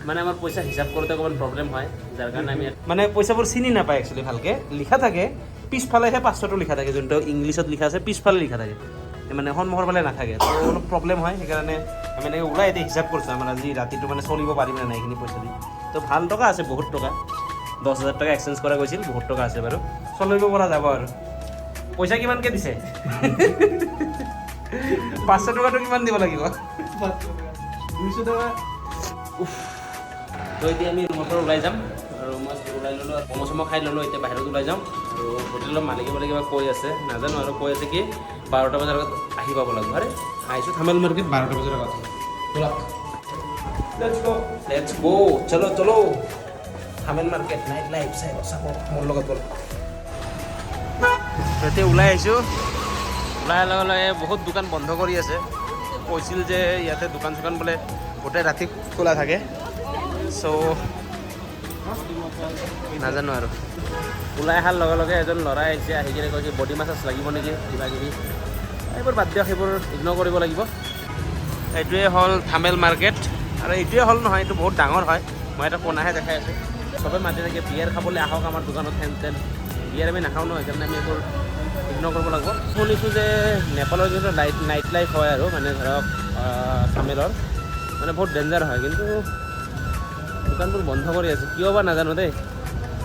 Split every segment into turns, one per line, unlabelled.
মানে আমাৰ পইচা হিচাপ কৰোঁতে অকণমান প্ৰব্লেম হয়, যাৰ কাৰণে আমি মানে পইচাবোৰ চিনি নাপায়। একচুৱেলি ভালকৈ লিখা থাকে, পিছফালেহে 500টো লিখা থাকে, যোনটো ইংলিছত লিখা আছে পিছফালে লিখা থাকে, মানে সন্মুখৰ ফালে নাথাকে। তো অলপ প্ৰব্লেম হয়, সেইকাৰণে আমি এনেকৈ ওলাই এতিয়া হিচাপ কৰিছোঁ আমাৰ আজি ৰাতিটো মানে চলিব পাৰিম নে নাই এইখিনি পইচা দি। তো ভাল টকা আছে, বহুত টকা, 10,000 টকা এক্সচেঞ্জ কৰা গৈছিল, বহুত টকা আছে বাৰু, চলিব পৰা যাব। আৰু পইচা কিমানকৈ দিছে? 500 টকাটো কিমান দিব লাগিব?
200 টকা।
তো এতিয়া আমি ৰুমৰ পৰা ওলাই যাম আৰু মই ওলাই ল'লোঁ, ম'ম' চম' খাই ল'লোঁ, এতিয়া বাহিৰত ওলাই যাওঁ। আৰু হোটেলৰ মালিকে বোলে কিবা কৈ আছে, নাজানো আৰু কৈ আছে কি 12টা বজাৰ আগত আহি পাব লাগিব। আৰে আহিছোঁ থামেল মাৰ্কেট 12টা বজাৰ আগত। ব'লক।
Let's go.
Let's go, চলো চলো। থামেল মাৰ্কেট নাইট লাইফ চাই চাব মোৰ লগত ব'ল। এতিয়া ওলাই আহিছোঁ, ওলাই অহাৰ লগে লগে বহুত দোকান বন্ধ কৰি আছে। কৈছিল যে ইয়াতে দোকান চোকান বোলে গোটেই ৰাতি খোলা থাকে। চ' নাজানো আৰু। ওলাই অহাৰ লগে লগে এজন ল'ৰাই আহিছে, আহি কিনে কৈছে বডি মাছাজ লাগিব নেকি, কিবা কিবি। এইবোৰ বাদ দিয়ক, সেইবোৰ ইগন'ৰ কৰিব লাগিব। এইটোৱে হ'ল থামেল মাৰ্কেট আৰু এইটোৱে হ'ল নহয়, এইটো বহুত ডাঙৰ হয়, মই এটা কোণাহে দেখাই আছোঁ। চবে মাতি থাকে বিয়েৰ খাবলৈ আহক আমাৰ দোকানত, হেন তেন। বিয়েৰ আমি নাখাওঁ ন, সেইকাৰণে আমি এইবোৰ ইগন'ৰ কৰিব লাগিব। শুনিছোঁ যে নেপালৰ যোনটো নাইট লাইফ হয় আৰু মানে ধৰক থামেলৰ মানে বহুত ডেঞ্জাৰ হয়, কিন্তু দোকানবোৰ বন্ধ কৰি আছে, কিয় বা নাজানো দেই।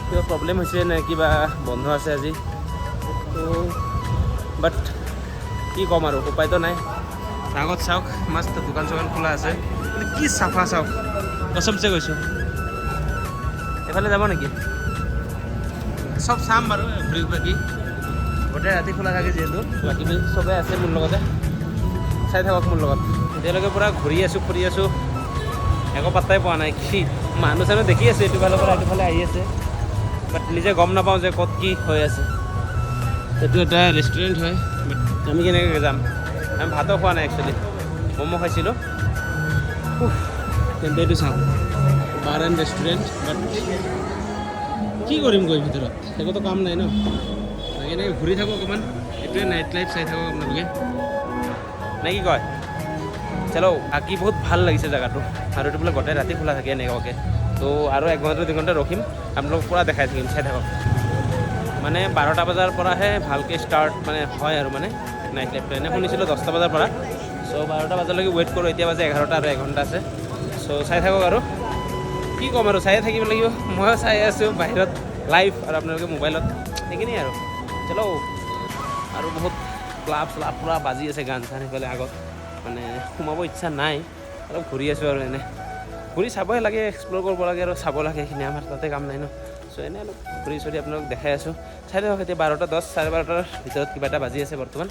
কিবা প্ৰব্লেম হৈছে নে কিবা বন্ধ আছে আজি। তো বাট কি ক'ম আৰু, উপায়তো নাই। আগত চাওক, মস্ত দোকান চোকান খোলা আছে, কিন্তু কি চাফা চাওক, কচমছে কৈছোঁ। এইফালে যাব নেকি? চব চাম বাৰু ঘূৰি বাকি গোটেই ৰাতি খোলা থাকে যিহেতু। বাকী চবে আছে মোৰ লগতে, চাই থাকক মোৰ লগত। এতিয়ালৈকে পূৰা ঘূৰি আছোঁ ফুৰি আছোঁ, একো পাত্তাই পোৱা নাই। কি মানুহ চানুহ দেখি আছোঁ, এইটো ফালৰ পৰা এইটো ফালে আহি আছে, বাট নিজে গম নাপাওঁ যে ক'ত কি হৈ আছে। এইটো এটা ৰেষ্টুৰেণ্ট হয়, বাট আমি কেনেকৈ যাম? আমি ভাতো খোৱা নাই একচুৱেলি, ম'ম' খাইছিলোঁ। উফ, তেন্তে এইটো চাওঁ, বাৰ এণ্ড ৰেষ্টুৰেণ্ট, বাট কি কৰিম গৈ ভিতৰত, একোতো কাম নাই ন। এনেকৈ ঘূৰি থাকোঁ অকণমান, এইটোৱে নাইট লাইফ চাই থাকক আপোনালোকে, নে কি কয়? চলো। বাকী বহুত ভাল লাগিছে জেগাটো আৰু এইটো বোলে গোটেই ৰাতি খোলা থাকে এনেকুৱাকৈ। তো আৰু এক ঘণ্টা 2 ঘণ্টা ৰখিম, আপোনালোকক পূৰা দেখাই থাকিম, চাই থাকক। মানে 12টা বজাৰ পৰাহে ভালকৈ ষ্টাৰ্ট মানে হয় আৰু মানে নাইট লাইফটো। এনে শুনিছিলোঁ 10টা বজাৰ পৰা। চ' 12টা বজালৈকে ৱেইট কৰোঁ। এতিয়া বাজে 11টা আৰু এঘণ্টা আছে। চ' চাই থাকক আৰু কি ক'ম আৰু, চায়ে থাকিব লাগিব। ময়ো চাই আছোঁ বাহিৰত লাইভ আৰু আপোনালোকে মোবাইলত, সেইখিনিয়ে আৰু। চলো। আৰু বহুত ক্লাব শ্লাব পূৰা বাজি আছে, গান চান সেইফালে আগত। মানে সোমাব ইচ্ছা নাই, অলপ ঘূৰি আছোঁ আৰু এনে ঘূৰি চাবই লাগে, এক্সপ্ল'ৰ কৰিব লাগে আৰু চাব লাগে সেইখিনি, আমাৰ তাতে কাম নাই ন। চ' এনে অলপ ঘূৰি চুৰি আপোনালোক দেখাই আছোঁ, চাই থাকক। এতিয়া 12টা 10, 12:30ৰ ভিতৰত কিবা এটা বাজি আছে বৰ্তমান।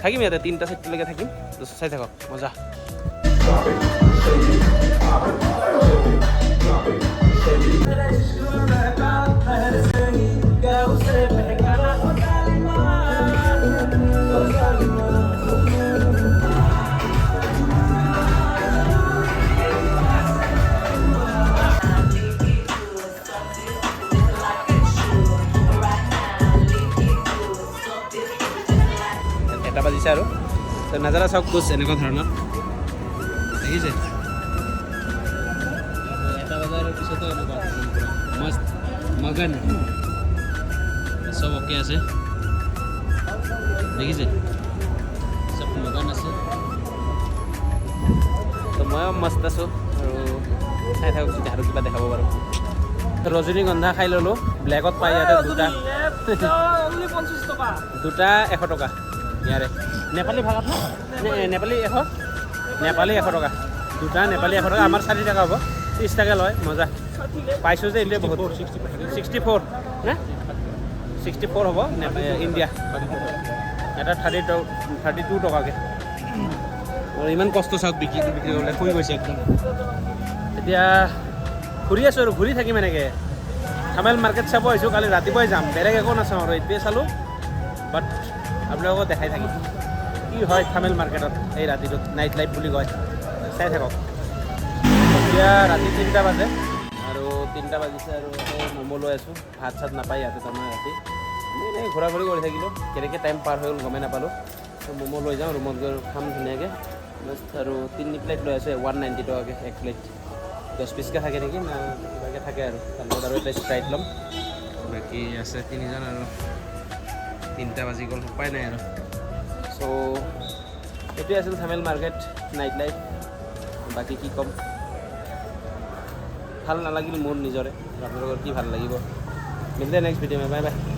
থাকিম ইয়াতে 3টা 4টালৈকে থাকিম। তো চাই থাকক, মজা।
Shake it, pop it, shake it, drop it, shake it.
1টা বাজিছে আৰু তো নাজাৰা চাওক, কুছ এনেকুৱা ধৰণৰ দেখিছে। 1টা বজাৰ পিছতো এনেকুৱা একদম পূৰা মস্ত মগন, চব অ'কে আছে, দেখিছে, চব মগন আছে। তো ময়ো মস্ত আছোঁ আৰু চাই থাকক যদি আৰু কিবা দেখাব পাৰোঁ। ৰজনীগন্ধা খাই ল'লোঁ, ব্লেকত পাই ইয়াতে দুটা।
50 টকা।
দুটা 100 টকা ইয়াৰে। নেপালী ভাষাত নে নেপালী 100, নেপালী 100 টকা দুটা, নেপালী 100 টকা, আমাৰ 60 টকা হ'ব, 30 টকা লয়। মজা পাইছোঁ যে এইটোৱে বহুত। 64 নে 64 হ'ব ইণ্ডিয়া এটা 32 টকাকৈ। আৰু ইমান কষ্ট চাওক, বিক্ৰী বিক্ৰী কৰিবলৈ শুই গৈছে একদম। এতিয়া ঘূৰি আছোঁ আৰু ঘূৰি থাকিম এনেকৈ। থামেল মাৰ্কেট চাব আহিছোঁ, কালি ৰাতিপুৱাই যাম, বেলেগ একো নাচাওঁ আৰু এইটোৱে চালোঁ। বাট আপোনালোকক দেখাই থাকিম কি হয় থামেল মাৰ্কেটত এই ৰাতিটোত, নাইট লাইফ বুলি কয়, চাই থাকক। এতিয়া ৰাতি 3টা বাজে আৰু 3টা বাজিছে আৰু ইয়াতে ম'ম' লৈ আছোঁ। ভাত চাত নাপায় ইয়াতে, তাৰমানে ৰাতি আমি এনেই ঘূৰা ঘূৰি কৰি থাকিলোঁ, কেনেকৈ টাইম পাৰ হৈ গ'ল গমেই নাপালোঁ। তো ম'ম' লৈ যাওঁ, ৰুমত গৈ খাম ধুনীয়াকৈ মস্ত। আৰু তিনি প্লেট লৈ আছোঁ, 190 টকাকৈ এক প্লেট। 10 পিচকৈ থাকে নেকি না কিবাকৈ থাকে আৰু। তাৰ লগত আৰু এটা স্প্ৰাইট ল'ম। বাকী আছে তিনিজন আৰু 3টা বাজি গ'ল, উপায় নাই আৰু। চ' এইটোৱে আছিল থামেল মাৰ্কেট নাইট লাইফ। বাকী কি ক'ম, ভাল নালাগিল মোৰ নিজৰে, আপোনালোকৰ কি ভাল লাগিব। मिलते next video. Bye bye.